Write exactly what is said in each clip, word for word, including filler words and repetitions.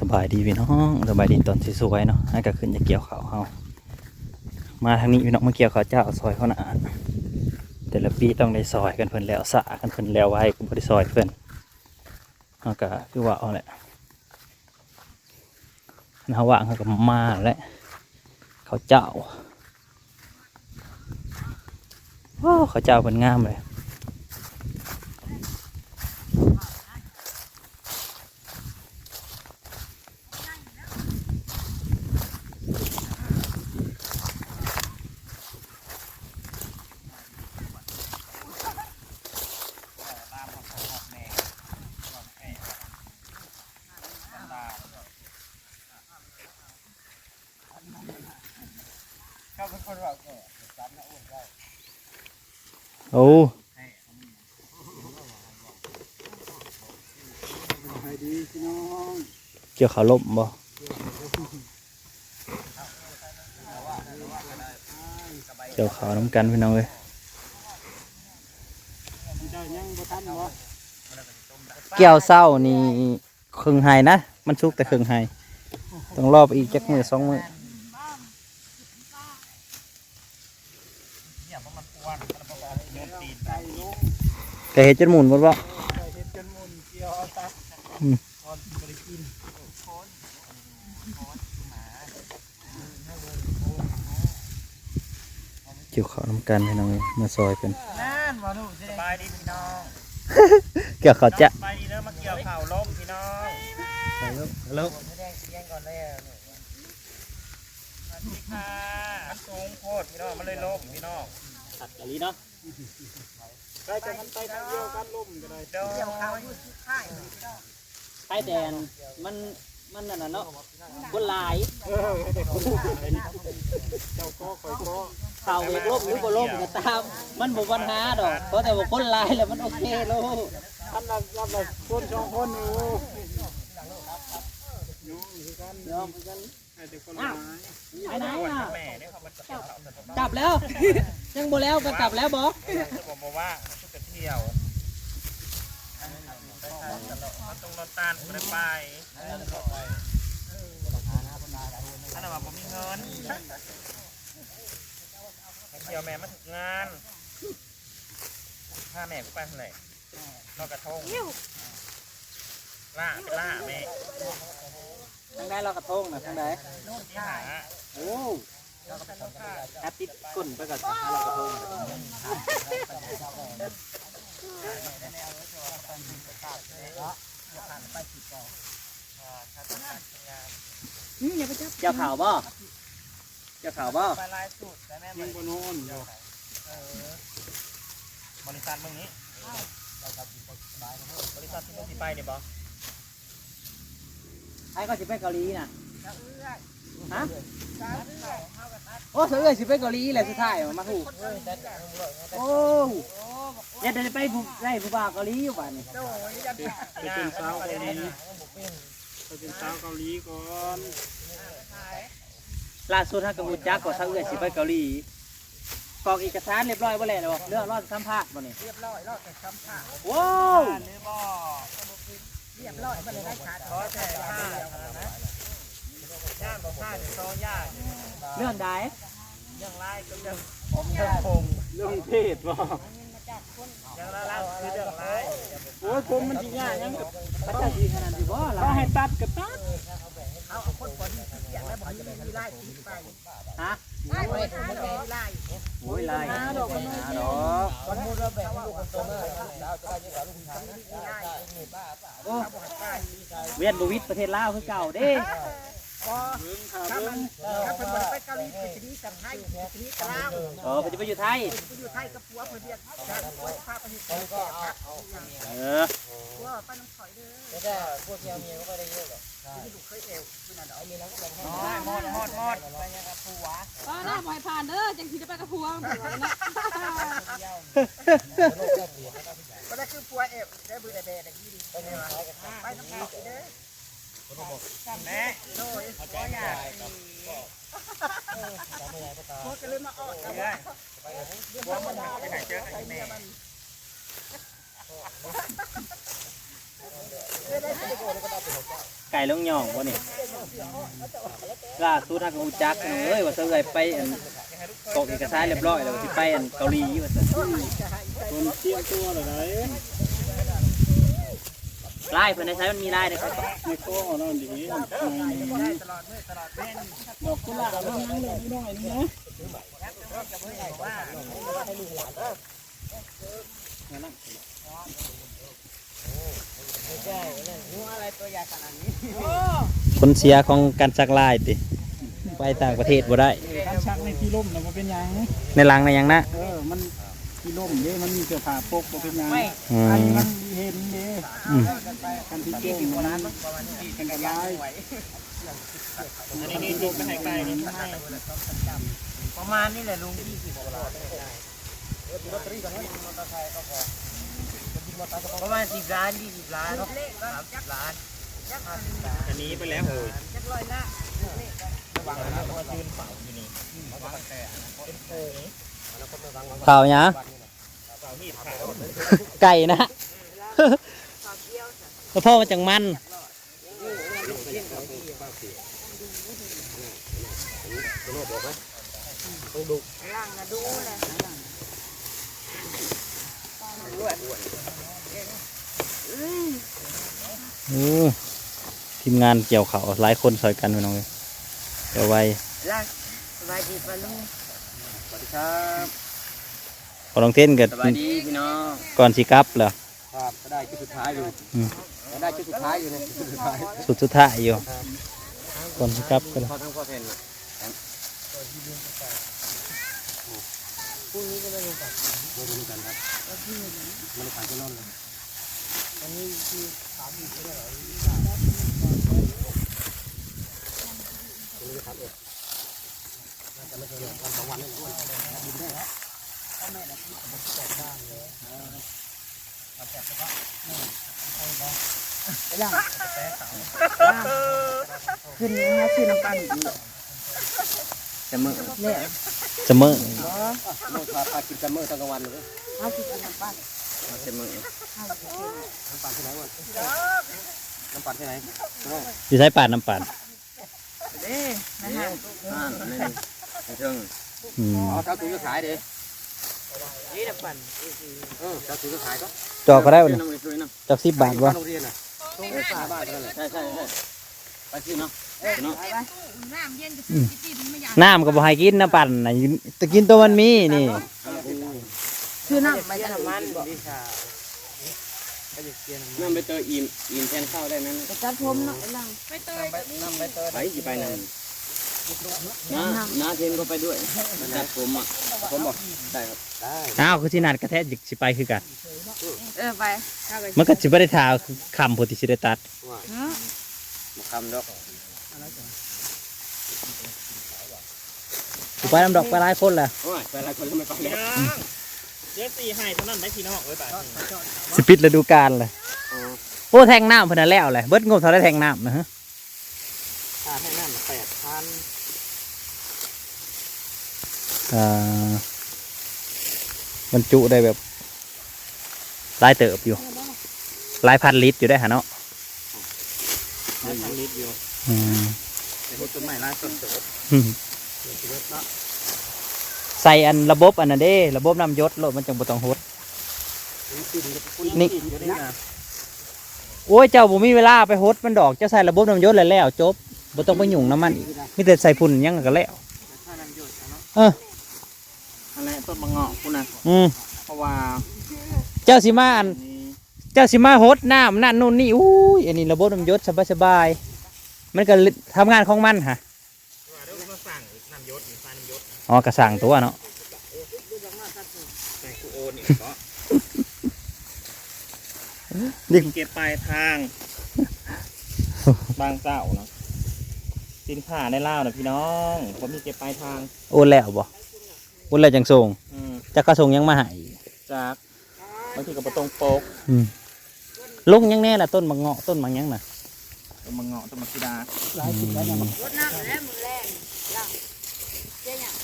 สบายดีพี่น้อง สบายดีตอนสวยๆเนาะ ให้ก็ขึ้นจะเกี่ยวข้าวเฮา มาทางนี้พี่น้อง มาเกี่ยวข้าวเจ้าซอยเขานะ แต่ละปีต้องได้ซอยกันเพิ่นแล้วสากันเพิ่นแล้วไว้ ก็บ่ได้ซอยเพิ่น เฮาก็คือว่าเอาแหละ คันเฮาว่างเฮาก็มาแหละ ข้าวเจ้า โอ้ ข้าวเจ้าเพิ่นงามเลย โอ้ เกี่ยวข้าวล้มบ่ เกี่ยวข้าวนำกันพี่น้องเอ้ย เกี่ยวเช้านี่ครึ่งไฮ่นะ มันสุกแต่ครึ่งไฮ่ ต้องรอไปอีกจักมื้อสองมื้อ ก็เฮ็ดจนหมุนหมดบ่ อืม เกี่ยวข้าวนำกันพี่น้องเอ้ย มาซอยกัน นั่นบ่ลูก สบายดีพี่น้อง เกี่ยวข้าวจะ สบายดีเด้อ มาเกี่ยวข้าวล้มพี่น้อง ฮัลโหล ฮัลโหล สวัสดีค่ะ มันสูงโพดพี่น้อง มันเลยล้มพี่น้อง ขัดกันลีเนาะ ใครแต่มันไปทางเดียวกันล้มก็ได้ เดี๋ยวเขาอยู่ที่ค่ายนี่พี่น้อง ใครแต่อันมัน มันนั่นน่ะเนาะ คนหลาย เออ แต่คนหลาย เจ้าก็คอยก็ เขาอยากล้มหรือบ่ล้มก็ตาม มันบ่ปัญหาดอก เพราะแต่ว่าคนหลายแล้วมันโอเคโลด อันละ อันละคนสองคนอยู่ อยู่คือกัน ยอมคือกัน อ้าว ไปไหนอ่ะ กลับแล้ว ยังบ่แล้วก็กลับแล้วบ่ เออ จะบอกมาว่าชุดไปเที่ยว มันต้องนอนตานก็ได้ไป อันนั้นว่าผมมีเงิน เที่ยวแม่มาถึงงาน พาแม่กูไปทางไหน ลอยกระทง ล่าไปล่าแม่ ทางใดลอยกระทงน่ะ ทางใด ที่หา โอ้ อาทิตย์ก้นไปก่อนลอยกระทง อืม อย่าไปจับ เจ้าเขาบ่ เจ้าเขาบ่ ไปหลายสุดแต่แม่ ยังบ่นอนอยู่ เออ บริษัทมึงนี้ บริษัทที่มึงสิไปเนี่ยบ่ ไอ้ก็สิไปเกาหลีน่ะ ฮะ โอ้ เสาเอื้อยสิไปเกาหลีแหละ สุดท้ายมาถูก โอ้ อยากได้ไปผู้ ได้ผู้บ่าวเกาหลีอยู่บ้านนี่ ไปเป็นสาวเกาหลี ไปเป็นสาวเกาหลีก่อน ล่าสุดเฮาก็ฮู้จักว่าเสาเอื้อยสิไปเกาหลี กรอกเอกสารเรียบร้อยบ่แล้วบ่ เรื่องรอสัมภาษณ์บ่นี่ เรียบร้อย รอแต่สัมภาษณ์ ว้าว หรือบ่ เรียบร้อยบ่เลยได้ขาด ขอแท้ค่ะ ย่านบ่ซ่านี่ซอยย่าน เรื่องใด เรื่องร้ายกับเรื่อง เรื่องผม เรื่องเพศบ่ อย่างละล้านคือเรื่องร้าย โอ้ย ผมมันสิยากหยังกับ เขาเจ้าสิขนาดอยู่บ่ล่ะ เขาให้ตัดก็ตัด เอาคนปอดีขี้เกียจแล้วบ่มี มีไล่ติดไป ฮะ ไล่บ่ได้หาดอก มีไล่ โอ้ย ไล่ หาดอก หาดอก สมมุติว่าแบ่งลูกคนโตมา มีไล่ โอ้ เวียนบ่วิดประเทศลาวคือเก่าเด้ บ่ เบิ่งค่ะ ถ้ามัน เบิ่ง ถ้าเพิ่นบ่ได้ไปเกาหลี เพิ่นสิหนีจากไทย เพิ่นสิหนีจากลาว เออ เพิ่นจะไปอยู่ไทย เพิ่นสิไปอยู่ไทยกับผัวเพิ่นเรียก ผัวพาไปเฮ็ด เออ ผัวไปนำข่อยเด้อ แต่ถ้าพวกเมียเมียก็ไม่ได้เยอะหรอก ที่ลูกเคยแอวอยู่นั่นดอก หมด หมด หมด ไปกับผัว ก็ได้บ่ให้ผ่านเด้อ จังสิได้ไปกับผัว ก็ได้คือผัวแอว ได้เบอร์ได้แบร์ได้ยิน ไปนำข่อยเด้อ แม่ โดย เขาจะให้ไปกับพ่อ ผัวก็เลยมาออด เดี๋ยว ไปไหนเจอกันที่แม่ เดี๋ยวได้ ไก่ลงหย่องบ่นี่ ล่าสุดเฮาก็ฮู้จักน้องเอ้ย ว่าเซาเอื้อยไปอันกรอกเอกสารเรียบร้อยแล้ว ว่าสิไปอันเกาหลีว่าซั่น คนเตรียมตัวแล้วได๋ ลายเพิ่นในไสมันมีลายเด้อ ในโค้งเอานั่นดิ ดอกกุหลาบมันยังเหลือน้อยนึงนะ ผลเสียของการสักลายติ ไปต่างประเทศบ่ได้ การสักในขี้ร่มน่ะบ่เป็นหยัง ในหลังในหยังนะ เออ มันขี้ร่มเด้ มันมีเสื้อผ้าปกบ่เป็นหยัง อืม อันนี้มันเห็นเด้ อืม คันที่แจ้งมันอันตราย อันนี้นี่นี่มันให้ไกลนี่ ประมาณนี้แหละลุง ยี่สิบกว่าบาท ประมาณสิบล้าน ยี่สิบล้าน สามสิบล้าน ห้าสิบล้าน อันนี้ไปแล้วโอ้ย ระวังนะ เพราะว่ายื่นเป๋าอยู่นี่ เป๋าหยัง ไก่นะ แล้วพ่อมันจังมัน โอ้ ทีมงานเกี่ยวข้าวหลายคนซอยกันพี่น้องเอ้ย เดี๋ยวไว ล่ะ สบายดีป้าลุง สวัสดีครับ พอน้องเต้นกับ สบายดีพี่น้อง ก่อนสิกลับเหรอ ครับ ก็ได้ชุดสุดท้ายอยู่ อืม ก็ได้ชุดสุดท้ายอยู่เนี่ย ชุดสุดท้าย ชุดสุดท้ายอยู่ ครับ ก่อนสิกลับกัน พอทั้งพ่อเต้นน่ะ พรุ่งนี้ก็ไม่รู้กัน ไม่รู้กันครับ ไม่ได้ไปที่นั่นเลย อันนี้คือสามสิบเท่าไหร่ อันนี้สามสิบเอ็ด น่าจะไม่เกินวันสองวันนี่แหละ บินได้แล้ว ไปล่ะ ขึ้นมาขึ้นน้ำกันอีก เสมอ เนี่ย เสมอ บ่ โลดพาพากินเสมอทั้งกลางวันเลย เอาสิกินน้ำปั่น เสมอ เอาสิกิน น้ำปั่นที่ไหนวะ น้ำปั่นที่ไหน อยู่ไสปาดน้ำปั่น เด้ นะฮะ อ่า อันนี้ อันเชิง อืม อ๋อ เจ้าตัวจะขายดิ นี่น้ำปั่น เออ เจ้าตัวจะขายก็ จอกก็ได้บ่นี่ น้ำมันช่วยนะ จอกสิบบาทบ่ โรงเรียนน่ะ ตรงนี้สามบาทเท่านั้นแหละ ใช่ ใช่ ใช่ ไปซื้อเนาะ เนาะ น้ำก็บ่ให้กินน้ำปั่นน่ะ จะกินตัวมันมีนี่ ซื้อน้ำไปตลาด น้ำใบเตยอิ่ม อิ่มแทนข้าวได้ไหม ไปตัดผมเนาะ ไปหลัง ไปสิไปนั่น น้า น้าเทนก็ไปด้วย ตัดผมอ่ะ ผมบอก ได้ครับ ได้ อ้าว คือสินัดกะแท้ สิไปคือกัน เออ ไป มันก็สิบ่ได้ถ่าค่ำพุ้นติสิได้ตัด ว่า เนาะ บ่ค่ำดอก กูไปนำดอก ไปหลายคนแหละ โอ้ย ไปหลายคนแล้วไม่ไปแล้ว เดี๋ยวสี่ให้เท่านั้นได้พี่น้องเอ้ย บาทนี้ สิปิดฤดูกาลเลย อ๋อ โอ้ แทงน้ำเพิ่นน่ะแล้วแหละ เบิดงบเท่าไรแทงน้ำนะฮะ ค่าแทงน้ำแปดพัน อ่า บรรจุได้แบบ หลายเติบอยู่ หลายพันลิตรอยู่ได้อหั่นเนาะ หลายพันลิตรอยู่ อืม แต่รถต้นไม้หลายต้นเติบ อืม เดี๋ยวสิเบิดเนาะ ใส่อันระบบอันนั้นเด้ ระบบน้ำหยศโลด มันจั่งบ่ต้องหด นี่ นี่ อยู่นี่นะ โอ้ย เจ้าบ่มีเวลาไปหดมันดอก เจ้าใส่ระบบน้ำหยศแล้ว แล้วจบ บ่ต้องไปยุ่งนำมันอีก มีแต่ใส่ฝุ่นหยังก็แล้ว แต่ถ้าน้ำหยศอะเนาะ เออ อันแหละต้นบักเงาะพุ้นน่ะ อืม เพราะว่า เจ้าสิมาอัน นี่ เจ้าสิมาหดน้ำนั่นนู่นนี่ อุ้ย อันนี้ระบบน้ำหยศสบายๆ มันก็ทำงานของมันฮะ ว่าเดี๋ยวมาสั่งน้ำหยศ นี่ใส่น้ำหยศ อ๋อ ก็สั่งตัวเนาะ แต่กูโอนอีกเนาะ นี่ เก็บปลายทาง บางเจ้าเนาะ สินค้าในลาวน่ะพี่น้อง บ่มีเก็บปลายทาง โอนแล้วบ่ โอนแล้วจั่งส่ง อืม จักเขาส่งหยังมาให้ จัก บางทีก็บ่ตรงปก อืม ลงหยังแน่ล่ะ ต้นบักเงาะ ต้นบักหยังน่ะ ต้นบักเงาะ ต้นบักสีดา หลายสิบแล้วเนี่ย อืม รดน้ำแล้วมื้อแลง ล่ะ เจ๊หยัง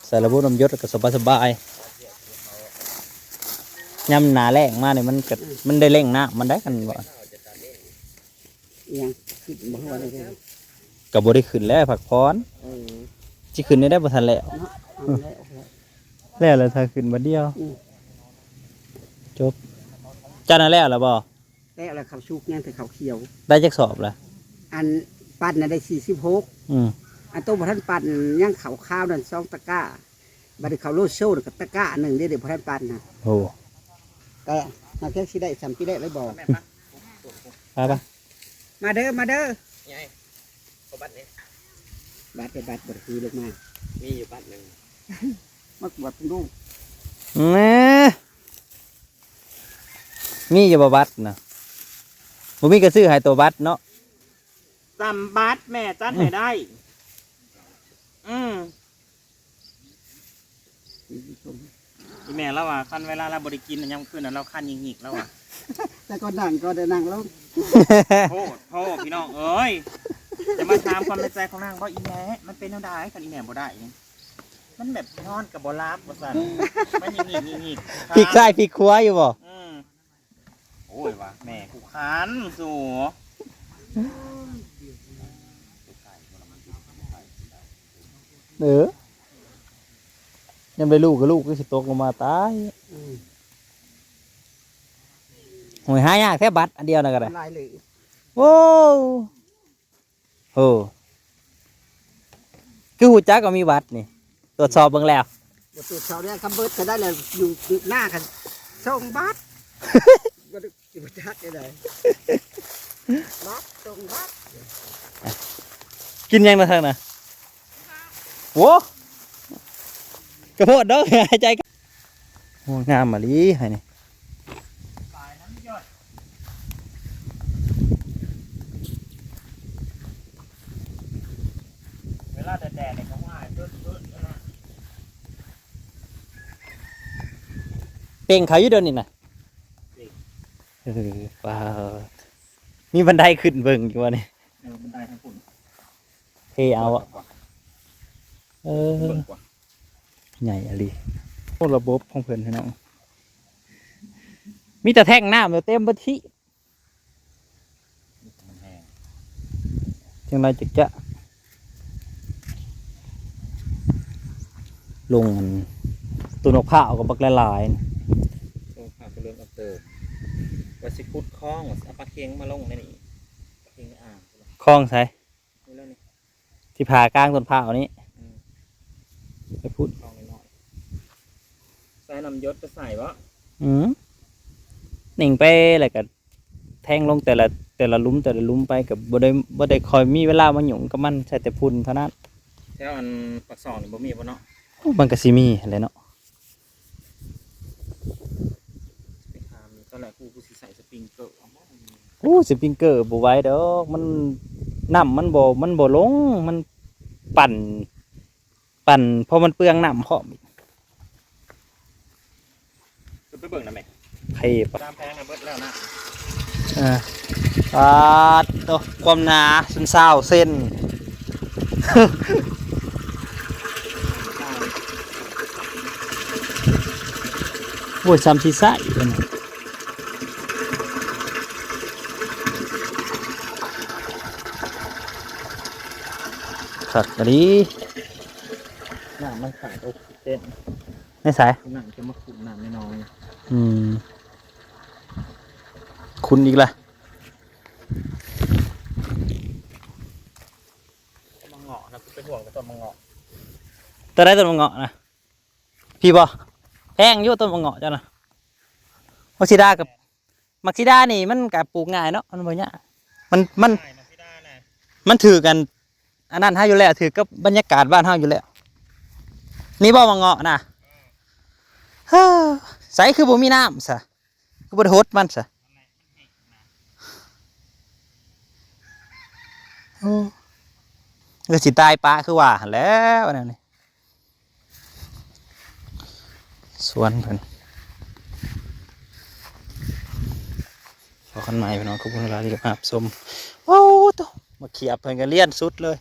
ใส่ระบบน้ำหยศก็สบายๆ ยามหน้าแล้งมานี่มันก็ อืม มันได้เร่งน้ำมันได้ คันว่า อิหยัง ขึ้นบ่ ว่าได้เด้อ ก็บ่ได้ขึ้นแล้ว พักผ่อน เออ สิขึ้นได้ ได้บ่ทันแล้ว เนาะ เอาแล้ว แล้วแล้วถ้าขึ้นบัดเดียว อืม จบ เจ้านั่นแล้วล่ะบ่ แล้วแล้ว ข้าวสุกยังแต่ข้าวเขียว ได้จักสอบล่ะ อันปั่นน่ะได้สี่สิบหก อืม อันโตบ่ทันปั่นยังข้าวขาวนั่นสองตะกร้า บัดนี้ข้าวโลโซ่น่ะก็ตะกร้าหนึ่งเด้ เดี๋ยวบ่ทันปั่นน่ะ โอ้ แต่หาแค่สิได้ส่ำปีแรกเลยบ่ ไปปะ มาเด้อ มาเด้อ ไง ขอบัตรนี่ บัตรเด้อ บัตรบ่ได้คือลงมา มีอยู่บัตรหนึ่ง มาตรวจดู แหม มีอยู่บ่บัตรนะ บ่มีก็ซื้อให้ตัวบัตรเนาะ สำบัตรแม่จัดให้ได้ อืม อีแม่ลาวว่า คันเวลาลาวบ่ได้กินน่ะ ยามคืนน่ะ ลาวครรภ์หงิกๆ ลาวว่า แต่ก็นั่งก็ได้นั่งลง โพดโพดพี่น้องเอ้ย จะมาถามความในใจของนางบ่ อีแม่ มันเป็นแนวใด คันอีแม่บ่ได้นี่ มันแบบนอนก็บ่หลับว่าซั่น มันหงิกๆๆๆ พลิกซ้ายพลิกขวาอยู่บ่ อืม โอ้ยว่ะ แม่กูคันสู เออ ยังไปลูกกับลูกก็สิตกลงมาตาย อืม โอ้ย หายากแท้บัตรอันเดียวนะก็ได้ หลายเลย โอ้ โอ้ คือฮู้จักก็มีบัตรนี่ ตรวจสอบเบิ่งแล้ว บ่ตรวจสอบแล้ว คำเบิดก็ได้แล้ว อยู่หน้ากัน ส่งบัตร บ่ได้ สิบ่จักได้ใด บัตร ส่งบัตร กินยังนะทางน่ะ โว้ กระโพดดอก หายใจก็ โอ้ งามมะลิให้นี่ เวลาแดดๆเนี่ยเขาว่าจุดๆนะ เป่งเขาอยู่เดี๋ยวนี้นะ เป่ง เออ ว้าว มีบันไดขึ้นเบิ่งอยู่วะนี่ เออ บันไดทางฝุ่น เทเอาอะ เบิ่งกว่า เออ เบิ่งกว่า ใหญ่อะลี โอ้ ระบบของเพิ่นพี่น้อง มีแต่แท่งน้ำอยู่เต็มพื้นที่ มันแห้ง จังไรจักจะ ลงอัน ต้นมะพร้าวก็บักหลายๆ ต้นมะพร้าวก็เริ่มเอาเติม ว่าสิขุดคลอง เอาปลาเค็งมาลงในนี่ ปลาเค็งในอ่าง คลองไส นี่แล้วนี่ ที่ผ่ากลางต้นพร้าวนี่ อืม ไปพุ้น คลองน้อยๆ ใส่น้ำหยศไปใส่บ่ อืม นิ่งไปแล้วก็แทงลงแต่ละ แต่ละหลุม แต่ละหลุมไป ก็บ่ได้ บ่ได้ค่อยมีเวลามาหยุ่งกับมัน ใส่แต่พุ้นเท่านั้น แถวอันปากซองนี่บ่มีบ่เนาะ โอ้ มันก็สิมีหั้นแหละเนาะ ไปถามตอนแรกกู กูสิใส่สปริงเกอร์ เอาบ่ โอ้ สปริงเกอร์บ่ไหวดอก มัน น้ำมันบ่ มันบ่ลง มันปั่น ปั่น เพราะมันเปลืองน้ำพร้อมอีก ไปเบิ่งนะแม่ เทปะ ตามแพงนะเบิดแล้วนะ อ่า ปาดโต ความหนาสุดซาวเซน โอ้ย ซ้ำสิใส่เพิ่นน่ะ คักอีหลี น้ำมันขาดออกซิเจน ในสาย น้ำจะมาขุ่นน้ำน้อย อืม ขุ่นอีกละ ๆ มะเงาะนะ กูเป็นห่วงกับต้นมะเงาะ ต้นใดต้นมะเงาะนะ พี่บ่ แพงอยู่ต้นมะเงาะเจ้านะ มักซิดากับ มักซิดานี่มันก็ปลูกง่ายเนาะ มันบ่ยาก มัน มัน ใช่ มะเงาะนะ มันถือกัน อันนั้นเฮาอยู่แล้ว ถือกับบรรยากาศบ้านเฮาอยู่แล้ว นี่บ่มะเงาะนะ เฮ้อ ใสคือบ่มีน้ำซะ คือบ่ได้หดมันซะ โอ้ ก็สิตายปะคือว่าหั้นแหล้วแนวนี้ สวนเพิ่น พอกันใหม่พี่น้อง ขอบคุณหลายที่รับชม โอ้โต มาเขียบเพิ่นก็เลี่ยนสุดเลย